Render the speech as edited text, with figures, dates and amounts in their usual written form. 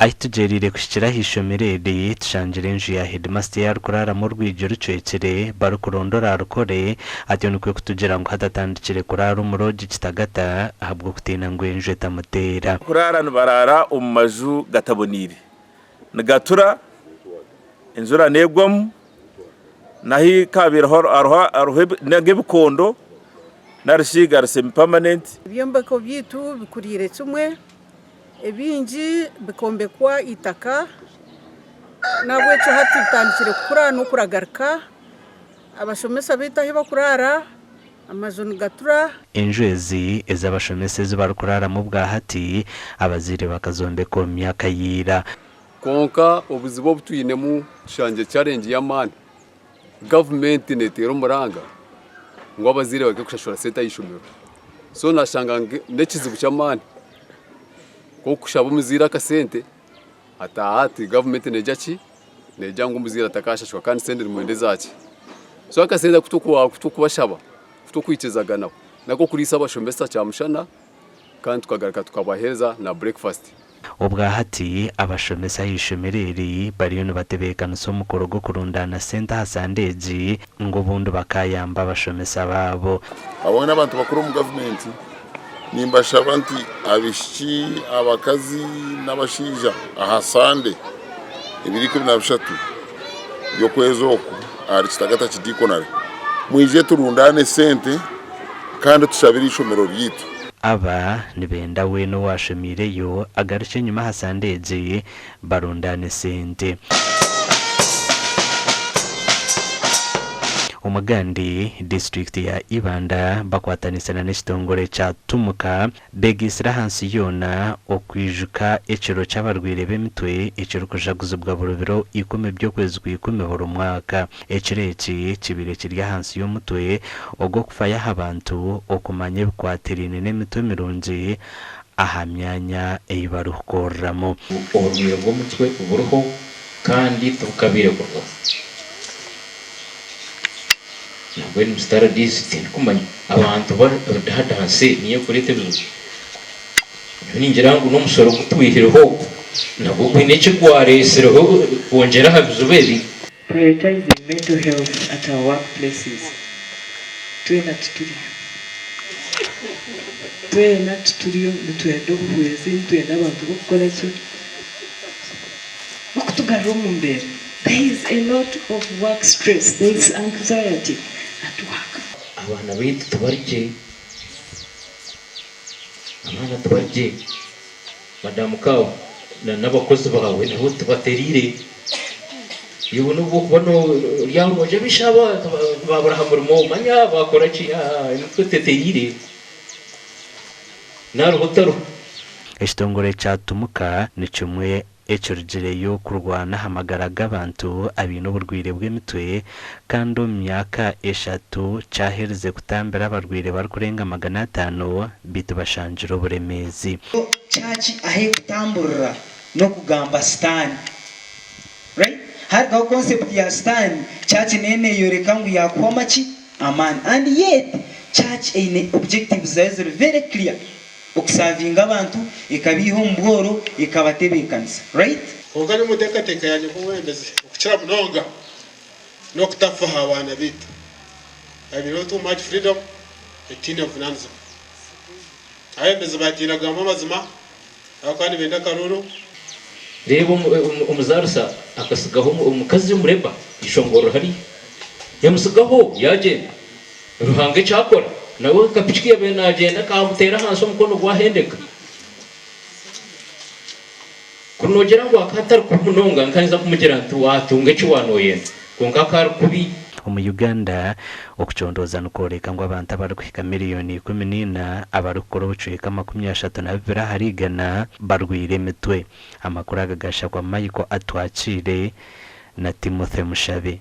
Ahi tugyereire kuhikira aha ishomero eri, tushangire enju ya heedimasita ei arikuraaramu orwigi rucwekire barikuronda oraarukore, atyo nikwo kutugira ngu hati atandikire kuraara omu roogi kitagata ahabw'okutiina ngu enju etamuteera. Kuraara nibaraara omu maju gataboneire, nigatura, enjura negwamu, n'ahi kabaire hariho nk'ebikondo narishi gari semi permanent. Ebyombeko byaitu bikuriire kimwe. Ebingi bikombekwa eitaka, n'ahabw'ekyo hati bitandikire kukura n'okuragarika. Abashomesa baitu ahu barikuraara amaju nigatura. Enju ezi ez'abashomesa ezi barikuraaramu obwahati, abazaire bakazombeka omu myaka ya ira. Kwonka obuzibu obu twinemu tushangire challenge y'amaani, gavumenti neteera omuranga ngu abazaire bareke kushashura sente aha ishomero so nashanga n'ekizibu ky'amaani nk'okushaba omuzaire akasente ataaha ati gavumenti negira ki negira ngu omuzaire atakashashura kandi sente nimwenda ezaki so akasente aku turikubashaba aku turikwikirizagana nabo n'ak'okuriisa abashomesa kyamushana kandi tukagaruka tukabaheereza na breakfast. Obwahati, abashomesa aha ishomero eri bariyo nibatebeekanisa omukoro gw'okurundaana sente aha sande egi ngu obundi bakaayamba abashomesa baabo. Hamwe n'abantu bakuru omu gavumenti, nimbashaba nti abaishiki, abakazi n'abashaija aha Sande ebiro 13 by'okwezi oku ahari Kitagata Kidikonare mwije turundaane sente kandi tushabire eishomero ryaitu. Aba nibenda weena owaashomiireyo agarukye enyima aha sande egi barundaane sente. Omugandi, disiturikiti ya Ibanda bakwatanise na n'ekitongore kya Tumuka beegaitsire ahansi yoona okwijuka ekiro ky'abarwaire b'emitwe ekirikujaguzibwa buri biro ikumi by'okwezi kw'ikumi buri mwaka. Ekiro eki kibaire kiri ahansi y'omutwe ogw'okufayo aha bantu okumanya ebikwatiraine n'emitwe mirungi aha myanya ei barikukoreramu. Oburwaire bw'omutwe buriho kandi tibukabaire kurugaho. Nambwenu Mister RDC tindikumanya abantu ba dancing niyo erikureeta ebizibu. Nyowe ningira ngu n'omushoro ogu twihireho nagwo gwine eki gwaretsireho kwongyera aha bizibu ebi. Prioritizing mental health at our workplaces Twena tituriyo Twena tituriyo nitwenda obuhwezi nitwenda abantu b'okukora ki? B'okutugarura omu mbeera There is a lot of work stress, there is anxiety at work. Abaana baitu tibari gye, abaana tibari gye. Madamu Kawa na n'abakozi baawe nabo tibatereire. Iwe nobu okuba ori aho noogira abaishiki aba baabura aha murimo manya baakora ki emitwe tetereire nariho otariho. Ekitongore kya Tumuka ni kimwe Ekirugireyo kurwana aha magara g'abantu abaine oburwaire bw'emitwe kandi omu myaka eshatu kyaherize kutambira abarwaire barikurenga 500 beitu bashangire oburemeezi. Church ahu ekutamburira n'okugamba sitaani right harugaho concept ya sitaani church neyo neyoreka ngu yakuhwamu amaki amaani and yet church eine objectives zayo ziri very clear. Okusavinga abantu, ekabaiha omu bworo, ekabatebeekanisa. Right? Kwonka nyowe omu nteekateeka yangye nk'omwebembezi, okukira munonga n'okutafa aha baana baitu. Haabaireho too much freedom etaine buvunaanizibwa. Abeebembezi baatiina kugamba amazima ahabw'okuba nibenda akaruuru. Reeba omuzaarisa akatsigaho omukazi omurema eishongorero hariya, yamutsigaho yaagyenda. Ruhanga eki akora, nawe akapiki ku yaabaire naagyenda kaamuteera ahansi omukono gwahendeka. Kuri noogira ngu akaba atari kubi munonga nkayinza kumugira nti waatunga eki waanoyenda, kwonka akaba ari kubi. Omu Uganda, okucondooza nikworeka ngu abantu abarikuhika miriyoni 14 abarikukora obucweka 32 ahari igana barwaire emitwe. Amakuru aga gashakwa Michael Atwakiire na Timothy Mushabe.